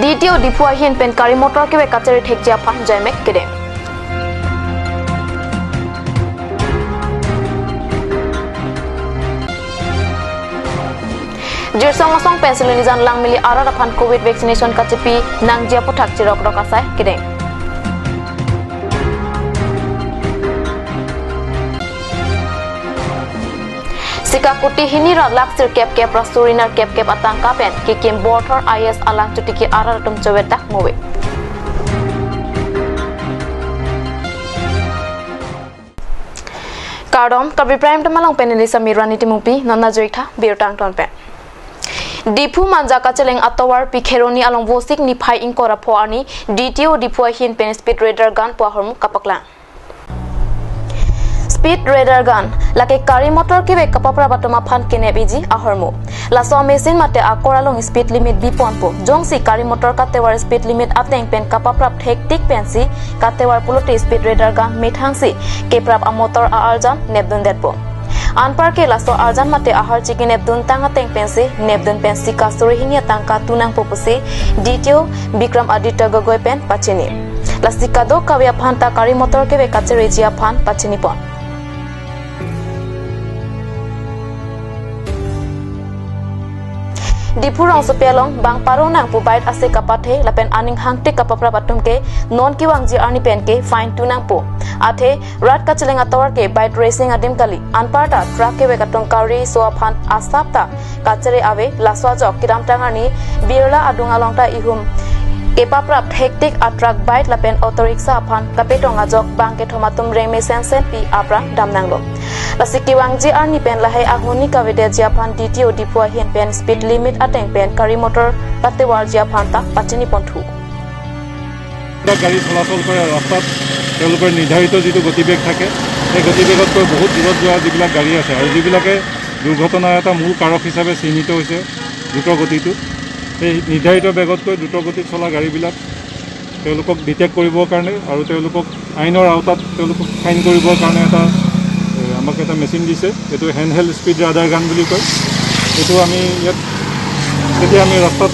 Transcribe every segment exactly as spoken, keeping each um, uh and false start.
D T O Diphu ahin pen gari motor kevek kachere thekji aphan jaimek kedeng. Jirsong asong pen silonijan langmili arat aphan Covid vaccination kachepi nangji aputhak chirokrok asai kedeng. Sika kuti hini ra lakh sirkep kep ra suri nerkep kep atangka pen kekim Borthor I A S alang chotiki arat atum chovetak move. Kardom, Karbi Prime Time along pen neli Samirani Timungpi, non ajoi tha birta angton pen. Diphu Manja kacheleng atovar Pi Kheroni along Vosik niphai ingkoi ra pho arni D T O Diphu ahin pen speed radar gun pu ahormu kapaklang. Speed radar gun, lake gari motor kevek kapaprap atum aphan kenep-iji ahormu. Laso machine mate akor along speed limit biponpo. Jongsi gari motor katovar speed limit ateng pen kapaprap thektik pensi katovar pulote speed radar gun methangsi keprap amotor a-arjan nepdundetpo. Anparke laso arjan mate ahar chiki nepdun tang ateng pensi nepdun pensi kasuri hini atangka tunangpo pusi D T O Bikram Aditya Gogoi pen pachini. Lasi kadokave aphan ta gari motor kevek kachereji aphan pachinipon. Diphu rongsopi along bang paro nangpo bike ase kapathe lapen aning hangtik kapaprap atum ke non kevangji arni pen ke fine tu nangpo. Athe rat kacheleng atovar ke bike racing adim kali, anparta truck kevek atum kariso aphan asap ta kachere ave. Laso ajok kedamtang arni Birla adung along ta ihum kepaprap thektik a-truck, bike lapen auto rickshaw aphan kapetong ajok bang kethom atum rengme sensen pi apran damnanglo. Lasi kevangji arni pen lahai ahuni kavedetji aphan D T O Diphu ahin pen speed limit ateng pen gari motor patevarji aphan ta pachiniponthu. যিবিলাক গাড়ী চলাচল কৰে ৰাস্তাত, তেওঁলোকৰ নিৰ্ধাৰিত যিটো গতিবেগ থাকে, সেই গতিবেগতকৈ বহুত দূৰত যোৱা যিবিলাক গাড়ী আছে আৰু যিবিলাকে দুৰ্ঘটনাৰ এটা মূল কাৰক হিচাপে চিহ্নিত হৈছে দ্ৰুত গতিটো, সেই নিৰ্ধাৰিত বেগতকৈ দ্ৰুত গতিত চলা গাড়ীবিলাক তেওঁলোকক ডিটেক্ট কৰিবৰ কাৰণে আৰু তেওঁলোকক আইনৰ আওতাত তেওঁলোকক ফাইন কৰিবৰ কাৰণে এটা, এ, আমাক এটা মেচিন দিছে। এইটো হেণ্ড হেল্ড স্পীড ৰাডাৰ গান বুলি কয়। এইটো আমি ইয়াত যেতিয়া আমি ৰাস্তাত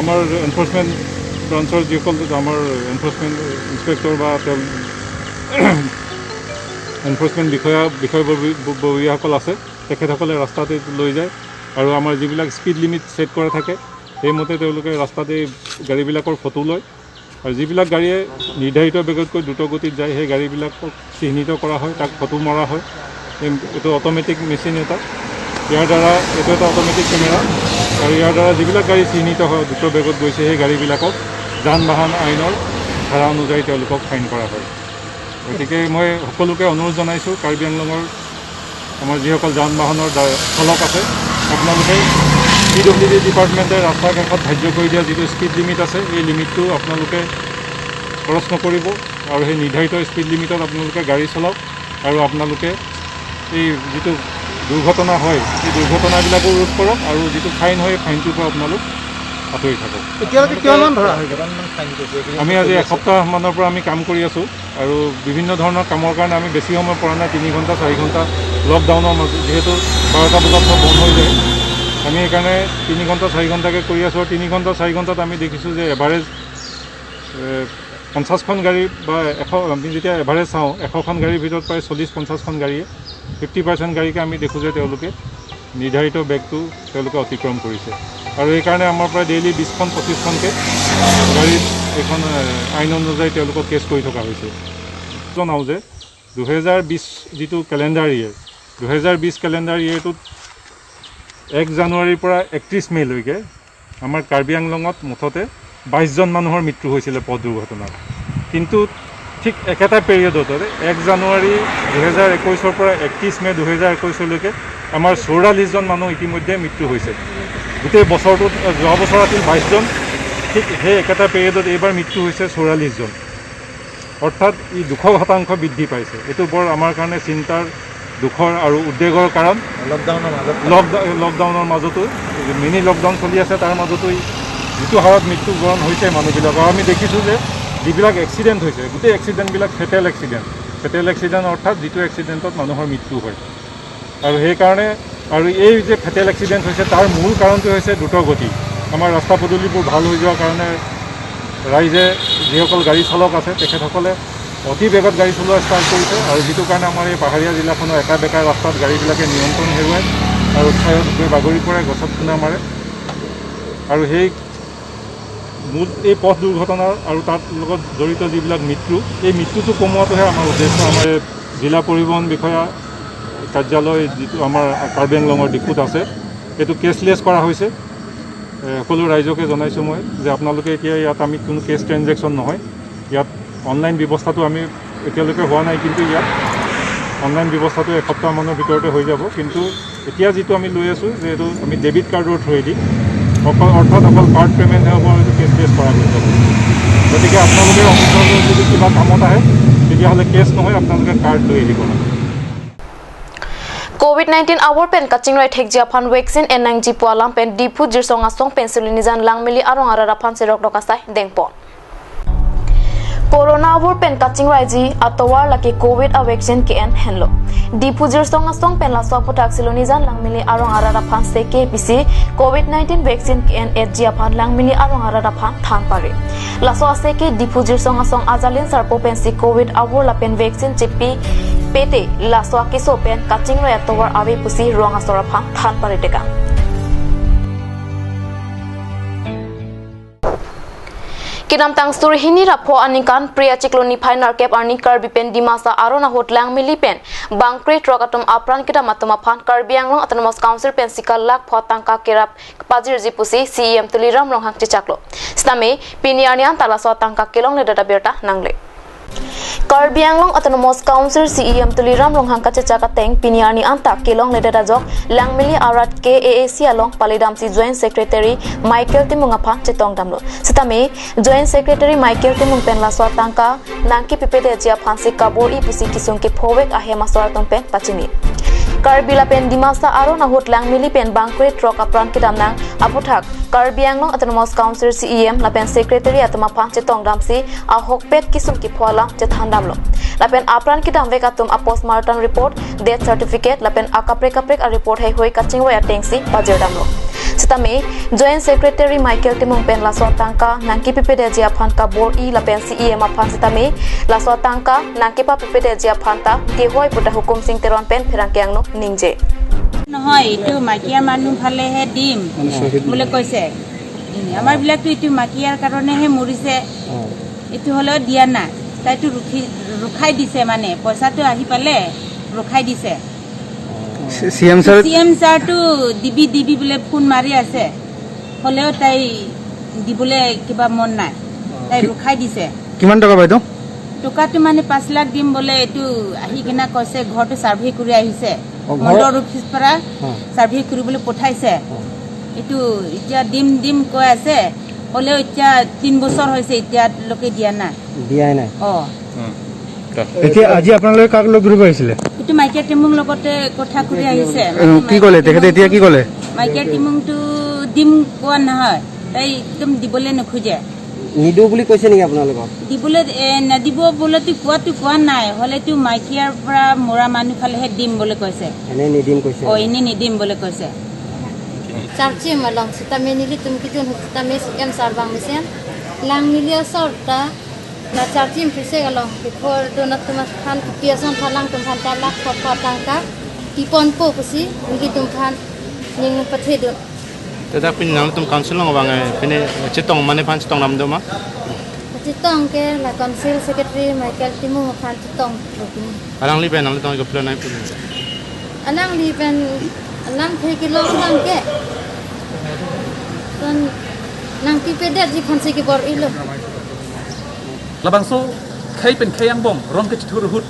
আমাৰ এনফৰ্চমেণ্ট ব্ৰাঞ্চৰ যিসকল আমাৰ এনফৰ্চমেণ্ট ইনস্পেক্টৰ বা তেওঁ এনফৰ্চমেণ্ট বিষয়া, বিষয়ববী-, ববীয়াসকল আছে, তেখেতসকলে ৰাস্তাতে লৈ যায় আৰু আমাৰ যিবিলাক স্পীড লিমিট ছেট কৰা থাকে, সেইমতে তেওঁলোকে ৰাস্তাতে গাড়ীবিলাকৰ ফটো লয় আৰু যিবিলাক গাড়ীয়ে নিৰ্ধাৰিত বেগতকৈ দ্ৰুত গতিত যায়, সেই গাড়ীবিলাকক চিহ্নিত কৰা হয়, তাক ফটো মৰা হয়। এই, এইটো অট'মেটিক মেচিন এটা, ইয়াৰ দ্বাৰা, এইটো এটা অট'মেটিক কেমেৰা আৰু ইয়াৰ দ্বাৰা যিবিলাক গাড়ী চিহ্নিত হয়, দ্ৰুত বেগত গৈছে, সেই গাড়ীবিলাকক যান বাহন আইনৰ ধাৰা অনুযায়ী তেওঁলোকক ফাইন কৰা হয়। গতিকে মই সকলোকে অনুৰোধ জনাইছোঁ, কাৰ্বি আংলঙৰ আমাৰ যিসকল যান বাহনৰ ডা-, চালক আছে, আপোনালোকে পি ডব্লিউ ডি ডিপাৰ্টমেণ্টে ৰাস্তাৰ কাষত ধাৰ্য কৰি দিয়া যিটো স্পীড লিমিট আছে, এই লিমিটটো আপোনালোকে ক্ৰছ নকৰিব আৰু সেই নিৰ্ধাৰিত স্পীড লিমিটত আপোনালোকে গাড়ী চলাওক আৰু আপোনালোকে এই যিটো দুৰ্ঘটনা হয়, সেই দুৰ্ঘটনাবিলাকো ৰোধ কৰক আৰু যিটো ফাইন হয়, ফাইনটোৰ পৰা আপোনালোক আঁতৰি থাকক। এতিয়ালৈকে কিমান মান ধৰা হৈছে? কিমান মান ফাইন কৰিছে? আমি আজি এসপ্তাহ মানৰ পৰা আমি কাম কৰি আছোঁ আৰু বিভিন্ন ধৰণৰ কামৰ কাৰণে আমি বেছি সময় পৰা নাই, তিনি ঘণ্টা, চাৰি ঘণ্টা লকডাউনৰ মাজত, যিহেতু বাৰটা বজাত চব বন্ধ হৈ যায়, আমি সেইকাৰণে তিনি ঘণ্টা, চাৰি ঘণ্টাকৈ কৰি আছোঁ আৰু তিনি ঘণ্টা, চাৰি ঘণ্টাত আমি দেখিছোঁ যে এভাৰেজ, এ, পঞ্চাশখন গাড়ী বা এশ, আমি যেতিয়া এভাৰেজ চাওঁ, এশখন গাড়ীৰ ভিতৰত প্ৰায় চল্লিছ পঞ্চাশখন গাড়ীয়ে, ফিফটি পাৰ্চেণ্ট গাড়ীকে আমি দেখোঁ যে তেওঁলোকে নিৰ্ধাৰিত বেগটো তেওঁলোকে অতিক্ৰম কৰিছে আৰু এইকাৰণে আমাৰ পৰা ডেইলি বিছখন পঁচিছখনকৈ গাড়ীত এইখন, এ, আইন অনুযায়ী তেওঁলোকক কেছ কৰি থকা হৈছে। জনাওঁ যে দুহেজাৰ বিছ যিটো কেলেণ্ডাৰ ইয়েৰ, দুহেজাৰ বিছ কেলেণ্ডাৰ ইয়েৰটোত এক জানুৱাৰীৰ পৰা একত্ৰিছ মে'লৈকে আমাৰ কাৰ্বি আংলঙত মুঠতে বাইছজন মানুহৰ মৃত্যু হৈছিলে পথ দুৰ্ঘটনাত। কিন্তু ঠিক একেটা পিৰিয়ডতে, এক জানুৱাৰী দুহেজাৰ একৈছৰ পৰা একত্ৰিছ মে দুহেজাৰ একৈছলৈকে আমাৰ চৌৰাল্লিছজন মানুহ ইতিমধ্যে মৃত্যু হৈছে। গোটেই বছৰটোত, যোৱা বছৰ আছিল বাইছজন, ঠিক সেই একেটা পিৰিয়ডত এইবাৰ মৃত্যু হৈছে চৌৰাল্লিছজন। অৰ্থাৎ ই দুশ শতাংশ বৃদ্ধি পাইছে। এইটো বৰ আমাৰ কাৰণে চিন্তাৰ, দুখৰ আৰু উদ্বেগৰ কাৰণ। লকডাউনৰ মাজত। লকডা-, লকডাউনৰ মাজতো, মিনি লকডাউন চলি আছে, তাৰ মাজতো ই যিটো হাৰত মৃত্যুবৰণ হৈছে মানুহবিলাকৰ, আমি দেখিছোঁ যে যিবিলাক এক্সিডেণ্ট হৈছে, গোটেই এক্সিডেণ্টবিলাক ফেটেল এক্সিডেণ্ট। ফেটেল এক্সিডেণ্ট অৰ্থাৎ যিটো এক্সিডেণ্টত মানুহৰ মৃত্যু হয়। আৰু সেইকাৰণে, আৰু এই যে ফেটেল এক্সিডেণ্ট হৈছে, তাৰ মূল কাৰণটো হৈছে দ্ৰুতগতি। আমাৰ ৰাস্তা পদূলিবোৰ ভাল হৈ যোৱাৰ কাৰণে ৰাইজে, যিসকল গাড়ী চালক আছে, তেখেতসকলে অতি বেগত গাড়ী চলোৱা ষ্টাৰ্ট কৰিছে আৰু যিটো কাৰণে আমাৰ এই পাহাৰীয়া জিলাখনৰ একা বেকা ৰাস্তাত গাড়ীবিলাকে নিয়ন্ত্ৰণ হেৰুৱায় আৰু ঠাইত গৈ বাগৰি পৰে, গছত খুন্দা মাৰে। আৰু সেই মূল এই পথ দুৰ্ঘটনাৰ আৰু তাত লগত জড়িত যিবিলাক মৃত্যু, এই মৃত্যুটো কমোৱাটোহে আমাৰ উদ্দেশ্য। আমাৰ জিলা পৰিবহণ বিষয়া কাৰ্যালয় যিটো আমাৰ কাৰ্বি আংলঙৰ ডিফুত আছে, এইটো কেচলেছ কৰা হৈছে। এ, সকলো ৰাইজকে জনাইছোঁ মই যে আপোনালোকে এতিয়া ইয়াত আমি কোনো কেছ ট্ৰেনজেকশ্যন নহয়, ইয়াত অনলাইন ব্যৱস্থাটো আমি এতিয়ালৈকে হোৱা নাই, কিন্তু ইয়াত অনলাইন ব্যৱস্থাটো এসপ্তাহমানৰ ভিতৰতে হৈ যাব। কিন্তু এতিয়া যিটো আমি লৈ আছোঁ যে এইটো আমি ডেবিট কাৰ্ডৰ থ্ৰুৱেদি অকল, অৰ্থাৎ অকল কাৰ্ড পে'মেণ্টহে হ'ব, এইটো কেচলেছ কৰা হৈ যাব। গতিকে আপোনালোকে অফিচলৈ যদি কিবা কামত আহে, তেতিয়াহ'লে কেছ নহয়, আপোনালোকে কাৰ্ড লৈ আহিব লাগে। Covid nineteen abor pen kachingrai thekji aphan vaccine en nangji pu alam pen Diphu Jirsong Asong pen silonijan Langmili arong arat aphan serok dok asai dengpon. Corona abor pen kachingraiji atovar lake Covid a vaccine ke-en henlo. Diphu Jirsong Asong pen laso aphuthak silonijan Langmili arong arat aphan seke pisi Covid nineteen vaccine ke-en etji aphan Langmili arong arat aphan than pare. Laso aseke Diphu Jirsong Asong ajalin sarpo pensi Covid abor lapen vaccine chipi pete laso akeso pen kachingrai atovar ave pusi rong asor aphan than pare tekang. Kedamtang suri hini ra pho aningkan Phre achiklo niphai nerkep arni Karbi pen Dimasa aron ahut Langmili pen bangkre throk atum apran kedam atum aphan Karbi Anglong Autonomous Council pensi kalak pho tangka kerap kepajirji pusi C E M Tuliram Ronghang chechaklo. Sitame pini arni anta laso atangka kelongledet abirta nangle. Karbi Anglong Autonomous Council C E M Tuliram Ronghang kachechak ateng pini arni anta kelongledet ajok Langmili arat K A A C along palidamsi Joint Secretary Michael Timung aphan chetong damlo. Sitame Joint Secretary Michael Timung pen laso atangka nangkepipedetji aphansi kabor-i pusi kesung kephovek ahem asor atum pen pachini. Karbi lapen Dimasa aron ahut Langmili pen bangkre throk apran kedam nang aphuthak Karbi Anglong Autonomous Council C E M lapen Secretary atum aphan chetong damsi ahokpet kesung kepho alam chethan damlo. Lapen apran kedamvek atum a postmortem report, death certificate lapen akaprek kaprek a report heihui kachingvai atengsi pajir damlo. Sitame Joint Secretary Michael Timung pen laso atangka nangkepipedetji aphan kabor-i lapen C E M aphan sitame laso atangka nangkepapipedetji aphan ta kehoi puta Hukum Sing Teron pen pherangke angno ningje. নহয়, এইটো মাকিয়াৰ মানুহ ফালেহে দিম বুলি কৈছে। আমাৰ বিলাকতো এইটো মাকিয়াৰ কাৰণেহে মৰিছে, এইটো হ'লেও দিয়া নাই। তাইতো ৰখি ৰখাই দিছে, মানে পইচাটো আহি পালে ৰখাই দিছে। C M sir C M ছাৰটো দিবি দিবি বোলে ফোন মাৰি আছে, হ'লেও তাই দিবলৈ কিবা মন নাই, তাই ৰখাই দিছে। কিমান টকা বাইদেউ? টকাটো মানে পাঁচ লাখ দিম বোলে, এইটো আহি কিনা কৈছে, ঘৰটো চাৰ্ভে কৰি আহিছে, অ, ঘৰ- মণ্ডল অফিচ পৰা চাৰ্ভে কৰিবলৈ পঠাইছে। এইটো এতিয়া দিম দিম কৈ আছে, হ'লেও এতিয়া তিন বছৰ হৈছে, এতিয়ালৈকে দিয়া নাই। দিয়াই নাই। অ। এতিয়া আজি আপোনালোকে কাক লগ ধৰিব আহিছিলে? এইটো মাইকীয়া টিমুং লগতে কথা কৰি আহিছে। উম, কি ক'লে তেখেতে? এতিয়া কি ক'লে? মাইকীয়া টিমুংটো দিম কোৱা নহয়, তাই একদম দিবলৈ নোখোজে। নিদিওঁ বুলি কৈছে নেকি আপোনালোকক? দিবলৈ এ, নিদিব বুলিতো কোৱাতো কোৱা নাই, হ'লেতো মাইকীয়াৰ পৰা মৰা মানুহ ফালেহে দিম বুলি কৈছে। এনে নিদিম কৈছে? অ, এনে নিদিম বুলি কৈছে। Charchim along sitame nelitum kejun ahut sitame C M sir bang mesen Langmili asor ta la charchim phusek along kepho dun atum aphan kepi ason ta alangtum aphan ta lakh pho pho tangka piponpo pusi nelitum aphan ning pathedun. Tata pini nangtum council along abang eh, pini chetong mane aphan chetong dam do ma? Chetong ke la council secretary Michael Timung aphan chetonglo pini. Alangli pen nangtum kopilo nai pini. Alangli pen alang thek kelong lang ke. Ton nangkepedetji aphansi kebor-ilo. Labangso khei pen khei angbong ron kechethur ahut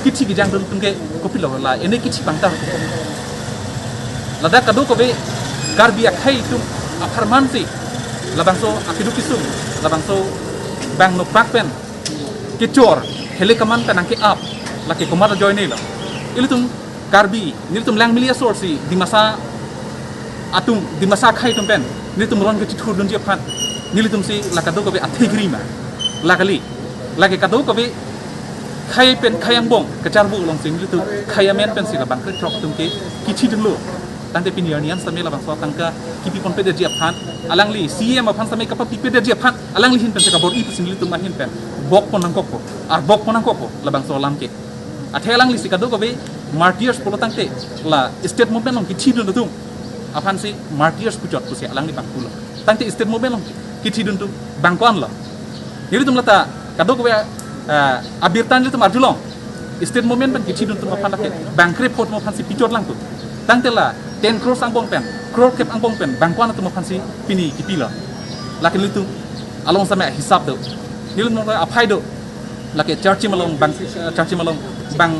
kithi kejang dun atum ke kopilo, la ene kithi pangtar. Ladak kadokave Karbi akhei atum apharman si labangso akeduk kesung, labangso bang nokpak pen kechor, hele kaman pen nangke-ap, lake komat ajoinelo. Ilitum Karbi, nelitum Langmili asor si Dimasa atum, Dimasa akhei atum pen nelitum ron kechethur dunji aphan nelitum si la kadokave athekri ma, la kali, lake kadokave khei pen khei angbong kacharbu along si nelitum khei amen pensi labangkre throk atum ke kithi dunlo. Tangte pini arni an sitame labangso atangka kipi ponpedetji aphan, alangli C E M aphan sitame kapapi pedetji aphan, alangli ahin pen kabor-i pusi nelitum ahin pen bok pon nangkokpo, ar bok pon nangkokpo labangso alam ke. Athe alanglisi kadokave martyrs pulo tangte la state movement along kithidun atum aphansi martyrs puchot pusi alangli abang pulo. Tangte state movement along kithidun atum abang ko-anlo? Nelitum lata kadokave, ah, abirta nelitum arjulong. State movement pen kithidun atum aphan lake bang krepho atum aphansi pichot lang atum. Tangte la ten crores angbong pen, crore kep angbong pen bang ko-an atum aphansi pini kipilo? Lake nelitum along sitame hisap do. Nelitum aphai do. Lake Charchim along bang, eh, Charchim along bang,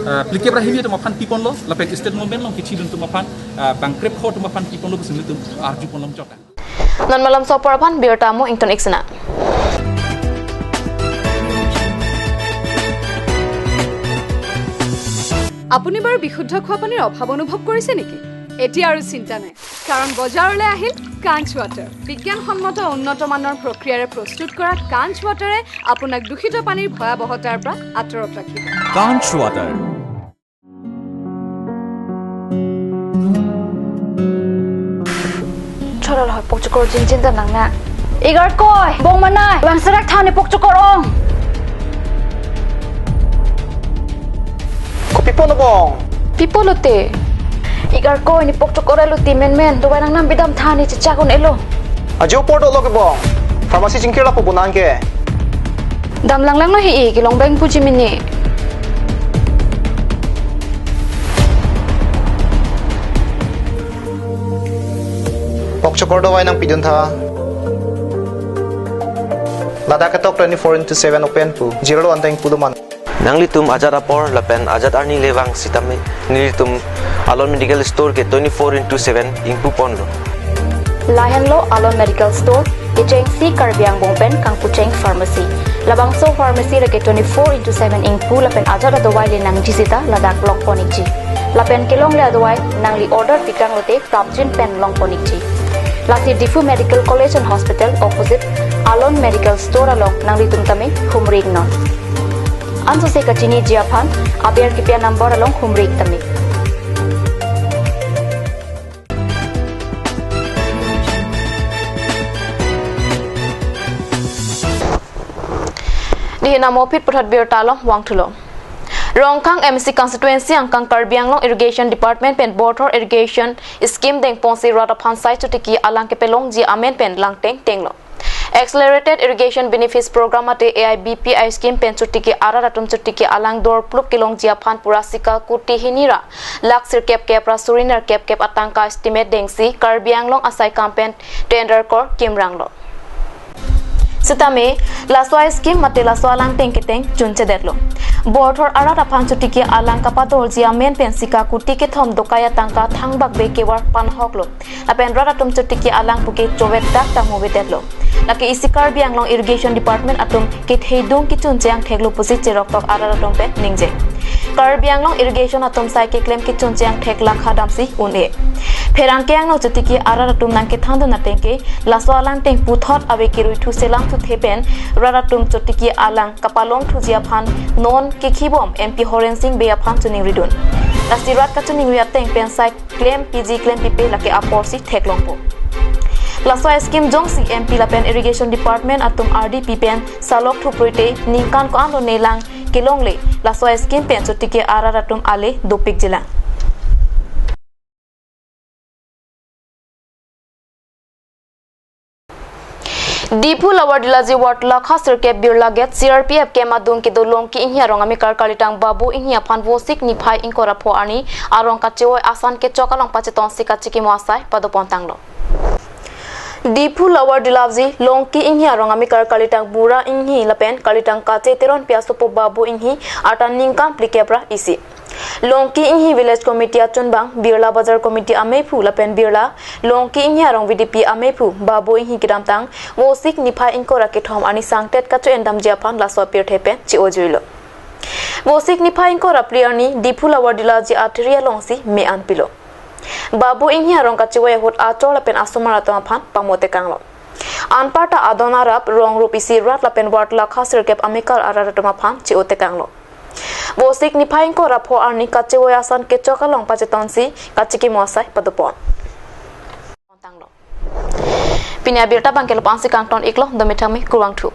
eh, phlikep ra hini atum aphan piponlo, lapen state movement along kithidun atum aphan, eh, bang krepho atum aphan piponlo pusi nelitum arju pon longchok. Non malomso apor aphan birta mo ington iksena. আপুনি বাৰু বিশুদ্ধ খোৱা পানীৰ অভাৱ অনুভৱ কৰিছে নেকি? এতিয়া আৰু চিন্তা নাই, কাৰণ বজাৰলৈ আহিল কাঞ্চ ৱাটাৰ। বিজ্ঞানসন্মত উন্নত মানৰ প্ৰক্ৰিয়াৰে প্ৰস্তুত কৰা কাঞ্চ ৱাটাৰে আপোনাক দূষিত পানীৰ ভয়াৱহতাৰ পৰা আঁতৰত ৰাখিব। Kanch Water. Cholo lo, pokchokor jinjin ta nang na. Igarkoi, bong manai, bang serak than ne pokchokor ong. Kopi ponlo bong? Pi ponlo te? Igarkoi, ne pokchokor elo te menmen, dawai nangnam bidam than ne chechak un-elo. Ajo apor dolo ke bong. Pharmacy chingkir lapu bonang ke. Dam langlanglo he-i, kelong bang puji mini. Pokchokor dawai nangpidun tha. Ladak ketok twenty-four into seven open pu. Jirlo anteng pulo man. Nanglitum ajat apor lapen ajat arni le vang sitame nelitum Alon Medical Store ke twenty-four into seven ingpu ponlo. Lahenlo Alon Medical Store, kechengsi Karbi angbong pen kangpucheng pharmacy. Labangso pharmacy lake twenty-four into seven ingpu lapen ajat adawai le nangji sita ladak long pon ikji. Lapen kelongle adawai nangli order pikang lote prapjin pen long pon ikji. Lasi Diphu Medical College and Hospital opposite Alon Medical Store along nanglitum tame humri iknon. Ansose kachiniji aphan aber kipi a-number along humri ik tame. Dei namo phit puthot birta along vangthulo. Rongkhang M C constituency angkang Karbi Anglong Irrigation Department pen Borthor Irrigation Scheme dengponsi rat aphan sai chotiki alang kepelongji amen pen langteng tenglo. Accelerated Irrigation Benefits Program mate A I B P I scheme pen chotiki arat atum chotiki alang dorpluk kelongji aphan pura sika kuti hini ra lakh sirkep kep ra suri nerkep kep atangka estimate dengsi Karbi Anglong asai kam pen tender kor kimranglo. Sitame laso a-scheme mate laso alangteng keteng chunchedetlo. Borthor arat aphan chotiki alang kapadorji amen pen sika kuti kethom dokai atangka thangbak be kevar panhoklo. Lapen rat atum chotiki alang puke chovet dak ta muvedetlo. Lake isi Karbi Anglong Irrigation Department atum kethedung kechunche angtheklo pusi cheroktok arat atum pen ningje. Karbi Anglong Irrigation atum sai keklem kechunche angthek lakha damsi un-e. Pherangke angno chotiki arat atum nangkethandun ateng ke laso alangteng puthot ave kerui thu selam thu the pen rat atum chotiki alang kapalong thuji aphan non kekhibom M P Horen Sing Bey aphan choningridun. Lasi rat kachoningri ateng pen sai klem piji klem pipe lake aporsi theklongpo. Laso a-scheme jongsi M P lapen Irrigation Department atum ardi pi pen salok thuprui te ningkan ko-an lo nelang kelongle laso a-scheme pen chotiki arat atum ale dopikjilang. Diphu Lower Dilaji Ward lakha sirkep Birla Gate C R P F camp adung kedo Longki Inghi arong amekar kalitang Babu Inghi aphan Vosik niphai ingkoi ra pho arni arong kachevoi asan kechok along pachetongsi kachikimo asai padopon tanglo. Diphu Lower Dilaji Longki Inghi arong amekar kalitang Bura Inghi lapen kalitang Kache Teronpi asopo Babu Inghi arta ningkan phlikep ra isi. Longki Inghi Village Committee achunbang, Birla Bazar Committee amephu lapen Birla Longki Inghi arong V D P amephu Babu Inghi kedamtang Vosik niphai ingkoi ra kethom arni sangtet kacho-en damji aphan laso apirthe pen che-ojuilo. Vosik niphai ingkoi ra phli arni Diphu Lower Dilaji athiri alongsi me-an pilo. Babu Inghi arong kachevoi ahut achor lapen asomar atum aphan pamotekanglo. Anparta adon arap rong rup isi rat lapen ward lakha sirkep amekar arat atum aphan che-otekanglo. Vosik niphai ingkoi ra pho arni kachevoi ason kechok along pachetonsi kachikimo asai padopon. Pini abirta abangke lapu-ansi kangton iklo, do methang me kurvangthu.